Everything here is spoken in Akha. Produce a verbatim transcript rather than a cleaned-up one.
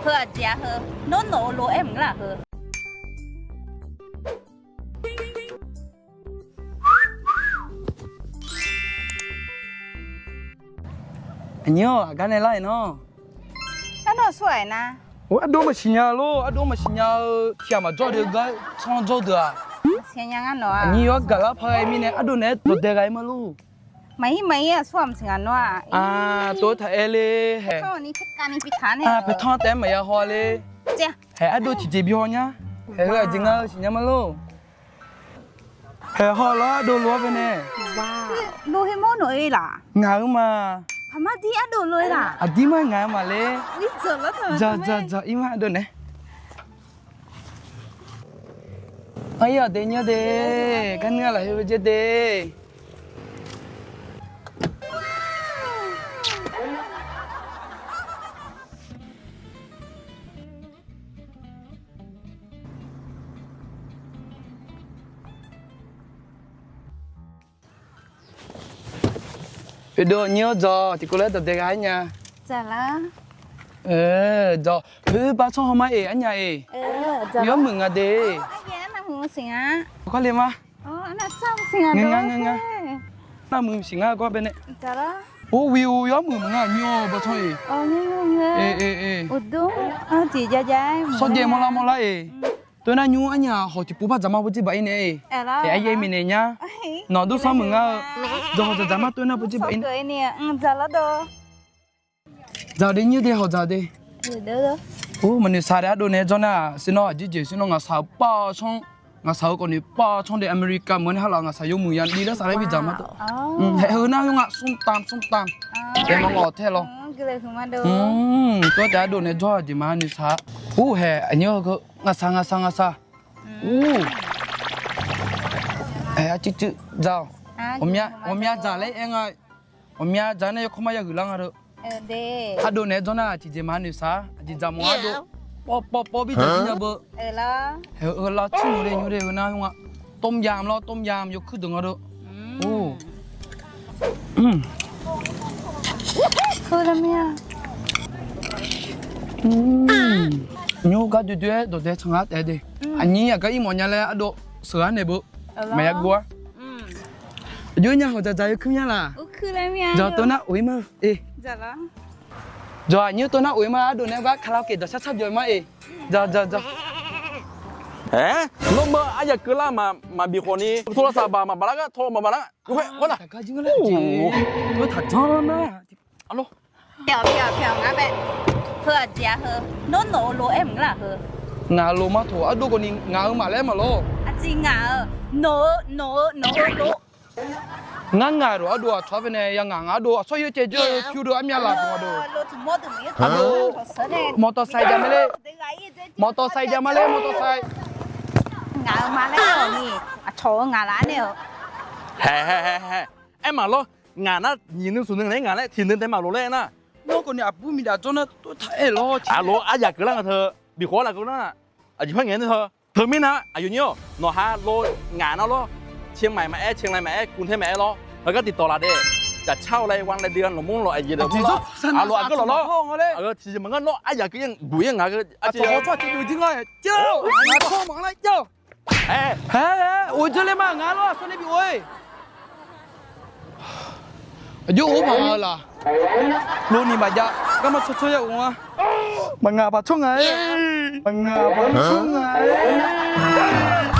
Heu aqjeq-a heu, nawr nawq-eu lof-aer mq ngar laf heu. Aqnyir-awq, aqgar nae lar-iq nawr. Ardov aqsur ghaq-aer nar. Or, ardov maqsiq nya lor, ardov maqsiq nya-eu tiq ghaq maqjawr deuq gar sanr jawr deuq-aq. Aqnyir yawr gaqlar paq-aer mirnae ardov naeq-aer dawqdae ghaq-aer ma lor. Maqir maqir aqsur ghaq maqsiq nga nawr-aq. Tov taq-aer le hae. Paeqtanr taef-aer maqya haw le. Hae ardov tiqjeq bi haw nya. Hae heu aqjeq ngar-eu siqnya ma lor. Hae haw lawr ardov lof-aer baenae. Lof-aer mawr nawq-eu laf. Ngaq-eu ma. Aqmar dir ardov lof-aer laf. Aqdir mar ngaq-eu ma le. Dzaq dzaq dzaq ir mar ardov naeq. Aryaq de nyir de, gar nuir-a lafkhoer bae jaer de. Oedov nyir-awr dzawq tiqkawv laer dawqdae ghaq-aer nya. Dzawq, heu bar tsanr haw mar-eq arnya-eq. Yawmuiq nga de. Kawr le ma. Ngar ngar ngar. Navmuiq siq ngar gawr baenae. Or, wi-eu yawmuiq maqnga nymr-awr bar tsanr-eq. Sawrjaev mawrlar mawrlar-eq. Toernar nymr arnya hawq tiqpov par dzaqmar pov jir baq-ir nae-eq. Aeryaer minaeq nyar. Nawq dur sanr muiq ngar-eu. Dzawq hawq dzaqdzaq mar toernar pov jir baq-ir nae. Dzaq de nyir de hawq dzaq de. Or, maqnoeq saq de ardov naeq-aer jawr nar-aq, sirnawr aqjeq jeq sirnawr ngaqshaq-eu par-awr tsanr, ngaqshaq-eu kawvnoeq par-awr tsanr de America meuq-anr nae harlaf ngaqshaq yawmuiq ya ni lar saq laer bi dzaq ma tawq. Haeq heu nar yawr nga smrtam smrtam. Taef maqngawf tae lawr. Tov taef ardov naeq-aer jawr-eu jeq ma noeq saq. Or, haeq aqnyir-eu ngaqshaq ngaqshaq ngaqshaq. Or, haeq arcuiv cuiv dzaq-awq. Ghawqmya dzaq laer aer nga. Ghawqmya dzaq nae yawkawr mar yahuiq lar nga deuq. Ardov naeq-aer jawr nar tiqjeq ma noeq saq-a. Aqjeq dzaq mawf ardov. Pawv pawv pawv bi dzaq jir nya beu. Haeq heu lar tsir muiq le nymr de heu nar yawr nga. Tomyam lawr tomyam yawkuir deuq nga deuq. Or, nymr gar doe doe-aer dawqdae tsanq ngar taef de. Aqnyir aqgar ir mawf nya laer ardov sheuq-ar naeq beu. Maqya guv-ar. Aqjox nya hawq dzaqdzaq yawkuir mya laq. Dzaq tov nar of-ir ma-eu. Dzaq aqnyir tov nar of-ir ma ardov nae gar karaoke dawqshar shar jawr-eu ma-eq. Dzaq dzaq dzaq. Aer, nawr meuq aryaq keuvlar maqbif khawf ni, tawrlawr saq baq maqbaq lar gar tawrlawr maqbaq lar gar. Taqgar jir nga laer jeq. Taqjanr nar. Aqlawr. Heu aqjeq-a heu, nawr nawq-eu lof-aer mq ngar laf heu. Ngaq-eu lof ma tawq ardov khawf ni ngaq-eu maqlaer maqlawr. Aqjeq ngaq-eu, nawq-eu nawq-eu nawq-eu lof. Ngar ngaq-eu lof ardov aqcawq-ar baenae ya ngaq ngaq ardov aqsawr yawcaev jawr-eu pyur deuq armyav laf khawf deuq. Ardov, mawqtawqsaiq jav ma le. Mawqtawqsaiq jav ma le mawqtawqsaiq. Ngaq-eu ma laer khawf ni aqcawq-eu ngaq laf-ar nae-eu. Haeq haeq haeq haeq. Aer maqlawr. Ngaq nar nyiq nui smq nui ngaq laer ngaq laer tiq nui tae maqlof laer aer nar. Nawr khawf ni aqbur miqdaq jawr nar tov taq-aer lawr. Aqlof aryaq keuvlar nga teu. Bifkhof-ar laf keuvlar nar. Aqjeq par ngaeq-ar nar teu. Teumirnae aqyawf nyir-awq nawq ha lov ngaq nar lawr. เชียงใหม่ maqaer, เชียงราย maqaer, กรุงเทพ maqaer lawr. Heugar tiqtawq laf daef. Jaqcar-eu laer wan laer dui-a lawqmawr lawq aqjeq deuq mr lawr. Aqlof aqgeu lawq lawr. Tiqjeq maqngeur nawr aryaq keuv-ir buq-ir ngaq-eu. Haer, of dzeur ler ma ngaq lawr aqsur ni bi of-ir. Aqjox of paq nga-eu laf. Lov ni maqjav garma tsawrtsawr ya of-a. Maqngaq paq tsawr nga-ir. Maqngaq paq tsawr nga-ir.